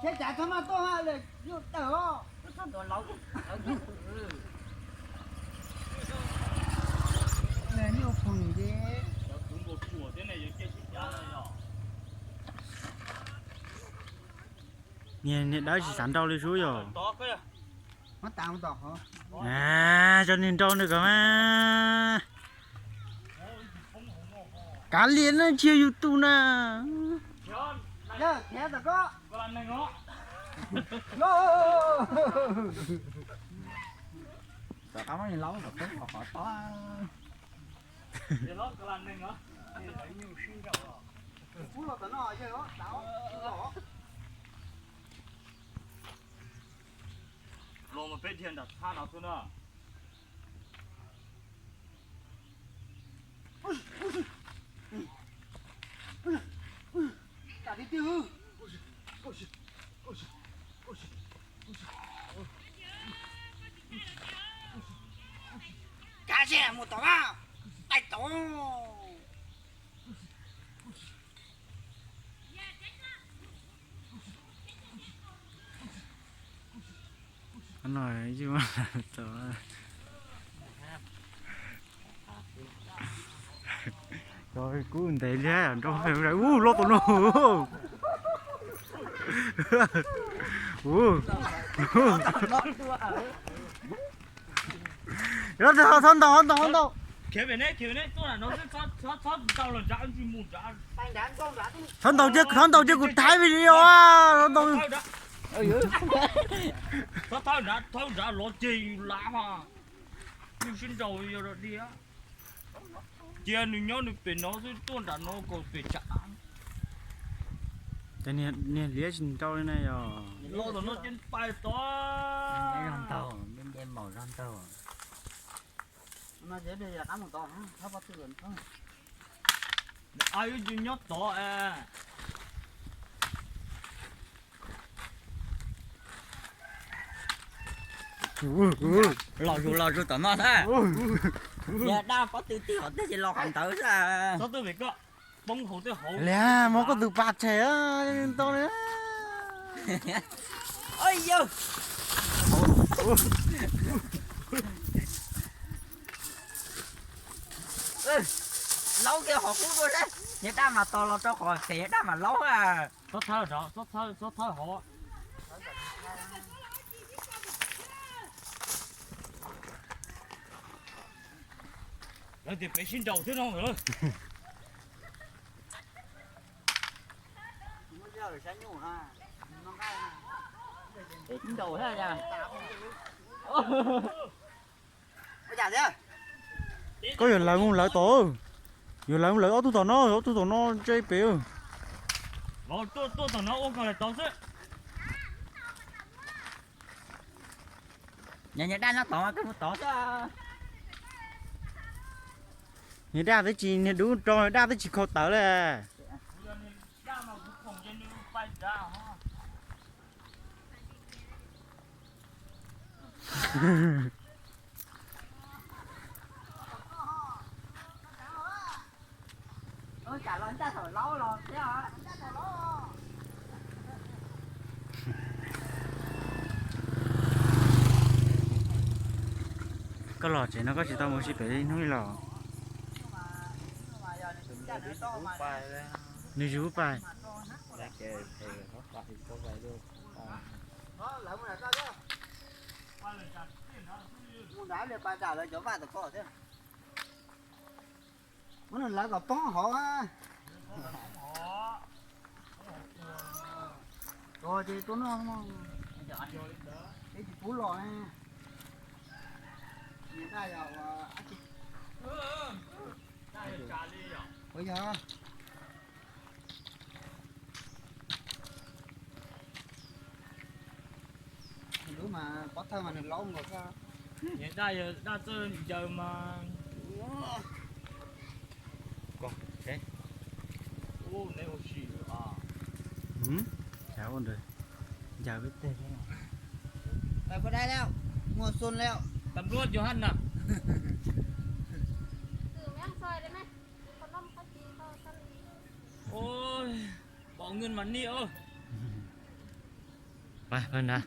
Siab cav txhob maj tuaj ha, lawm yuj tawg os. Niag dawb tsis xav nrau li sub yog. Cov niag nrau nws kom mas. Kav liam na, tsis yog yus tus na. Los mas peb dhia nram thaj no xwb na. Kav tsij mus tom na, qaij tom. Kub ntev li, ub, loj tau no. Ub, txhob ntaus, txhob ntaus, txhob ntaus. Txhob ntaus, txhob ntaus ces kuv thaiv video, txhob ntaus. Thawb nrad, thawb nrad los ceg yus lav mas, yus sib nraus yog dog dig. Cia nws nyob nws pem no xwb, tuaj nram no kom pem tsam. Niag liab tsis nrau li na yog. Los tom no ces pais tod. Zog ntaug, nce maum zog ntaug. Yuav nyob tod. Los zus los zus tom no xwb. Yog dab pob tw tig hov twg ces los qhov ntawd xwb. Liam, muab koj tus pas tshem ntau li. Laub kiag qhov qub dua seb, yog dab mas tos los rau qhov pem, yog dab mas laub. Txhob thawb, txhob thawb hov. Lawv tias peb sib nraus thiab no. Nraus thiab. Koj yuav lawv mus lawv tod, yuav lawv mus lawv ob tug tom no, ob tug tom no ntsej pem. Tuaj tom no ua kom lawv tod xwb. Niag daj nyob tod mas koj mus tod xwb. Niag daj twb tsis, niag dub rau daj twb tsis kho tawv li. Koj los tsev no koj tsis tau mus ua si pem ib hnub li los? Nws zus pais. Muab nws lawv kom poob hauv. Tua ces tua noj, peb tsis pub los. Ua yog lub mas pob thawj mas nws laub nkaus thiab. Daj, daj txawj ncaws mas. Ncaws peb teg. Pais puas dai lawm, muaj xun lawm. Tam luaj cov haj na. Nws mas ni os. Pab na.